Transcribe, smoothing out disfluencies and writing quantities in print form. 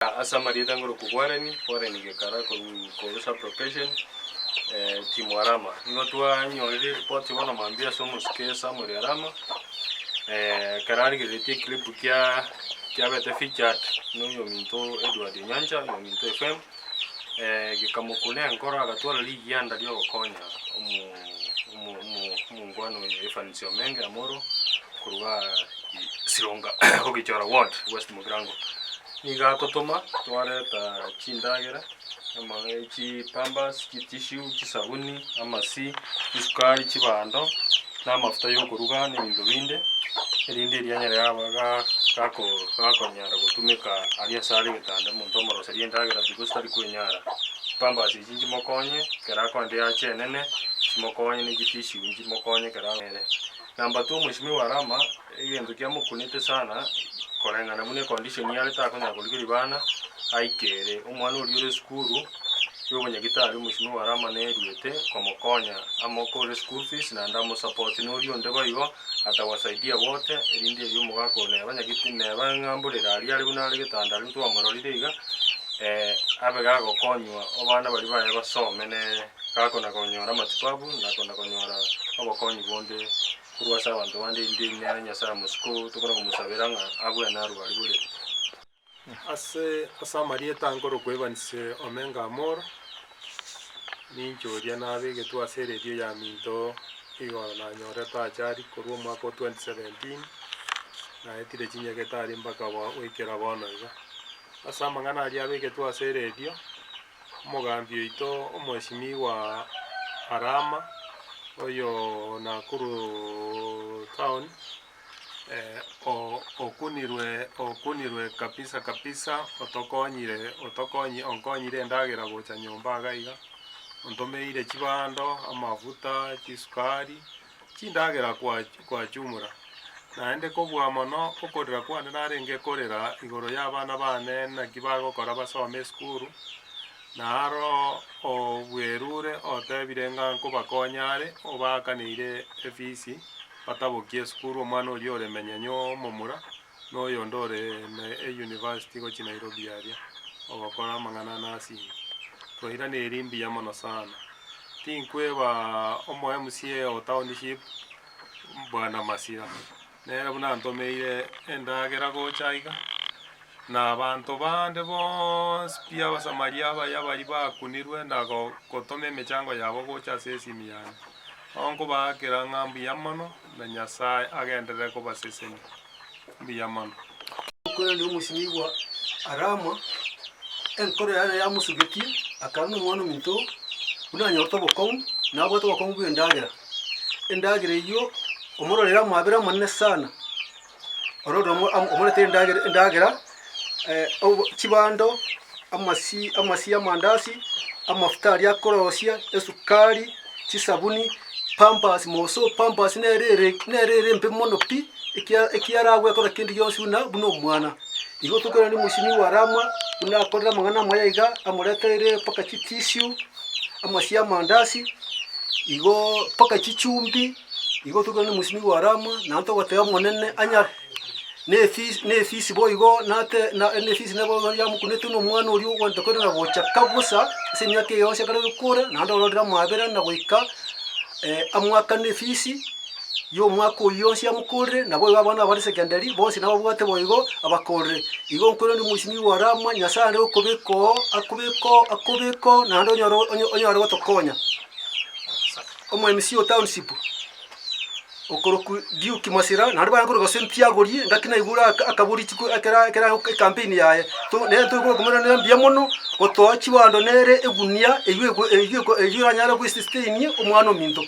Ase amarieta ngoroku Warren, Warren Gekara korwa sub location team Arama. Nigo twanyorire eripoti bono mambia ase omosike Samuel Arama, ekero arigereretie eclip kia kiabete featured na oyominto Edward Onyancha, oyominto FM, gekamokuna enkoro agatwara rigianda riogokonya omo omo omo omongwana oyo Evans Omenge Amoro korwa Sironga Bogichora ward, West Mugirango. Nigo agotoma twareta chindagera, chipampers, chitissue, chisabuni, amasi, chisukari, chibando, na amafuta yokoruga na ebinto binde, erinde erio anyare aba gako gakonyara gotumeka aria ase are egetanda omonto omoroserie endagera because tari kwenyara. Chipampers echi nchimokonye ekero akoenda eache enene, chimokonye na chitissue nchimokonye ekero ere. Number two omweshimiwa Arama, egento kiamokunete sana, koreng'ana buna econdition yare takonyara korigereria bana, aikere omwana oria ore esukuru, ya obonyagitari omweshimiwa Arama neruete komokonya amokore school fees naende amosupport na oria onde boigo, atawasaidia wote, erinde erio omogaka oyo neba nyagiti neba ng'a mborere aria are buna are getanda aria ntwamororire iga, abe gagokonywa abana baria baye basome nere. Gakona konyora amatibabu na kona konyora obokonyi bonde korwa ase abanto bande, erinde nere Nyasae omosike tokona komosabera ng'a abwene arwe aria borere. Ase ase amarieta nkorokwa Evans Omenga Amoro, ninche oria nabegetwe ase eredio ya minto igoro nanyorete ajali korwa omwaka o 2017, naetire chinyagetari mpaka goikera bono iga. Ase amang'ana aria abegetwe ase eredio, Omogambi oito omweshimiwa Arama, oyo Nakuru town, okunirwe okunirwe kabisa kabisa otokonyire otokonyi onkonyire endagera gocha nyomba iga iga, ontomeire chibando, amafuta, chisukari, chindagera kwa kwa jumla. Naende kobua mono okorera kwane narenge korera igoro y'abana bane naki bagokora basome esukuru, naro obwerure otebire ng'a nkobakonya are, obaakaneire efisi, batabokie esukuru omwana oria ore menyenyo omomura, na oyonde ore euniversity gochia Nairobi aria, ogokora amang'ana a nursing. Twairaneirie mbuya mono sana. Tinkweba omo MCA o township. Bwana Masira, nere buna antomeire endagera gocha aiga, na abanto bande bonsi pi Abasamaria abaya baria bakunirwe na gotoma emechango yabo gocha ase esimi yane. Nabo nkobaakera ng'a mbuya mono, na Nyasae agenderere kobasesenia. Mbuya mono. Korende omosinigwa Arama, enkoro yaye yamosugetie, akaba nomwana ominto, buna anyorete obokong'u, nabwate obokong'u bw'endagera. Endagera eyio omororere amabera amanene sana, orore omoretere endagera endagera chibando, amasi amasi amandasi, amafuta aria akorosia, esukari, chisabuni, pampers moso pampers nere ere nere ere embe mono pi, ekia ekiara agwekora kende gionsi buna buna omwana. Igo tokoirania omosimiwa Arama, buna akorire amang'ana amaya iga, amoreteire mpaka chitissue, amasi amandasi, igo mpaka chichumbi, igo tokoirania omosimiwa Arama, naende togoteba omonene anyare na efees na efees boigo nate na efees nabo yamokunete na omwana oria ogwenta koirana gocha kabosa, ase emiaka eye yonsi ekero agokora, naende ororire amabera na goika amoakane efees. y'omwaka oyio onsi amokorere, naboigo abana abare secondary bonsi nababwate boigo abakorere. Igo nkorende omosimiwa Arama, Nyasaye are okobeka oo, akobeka oo, akobeka oo, naende onyore onyore gotokonya. Omo MC o township, okorokwa Duke Masira, naende barenge korokwa gose Mpiagorie, engaki naigure aka akabori chiko ekera ekera ecampaign yaye, to nere toigure komoiraneria mbuya mono, gotoa chibando nere egunia eywo eywo eywo eranyare gosustain omwana ominto.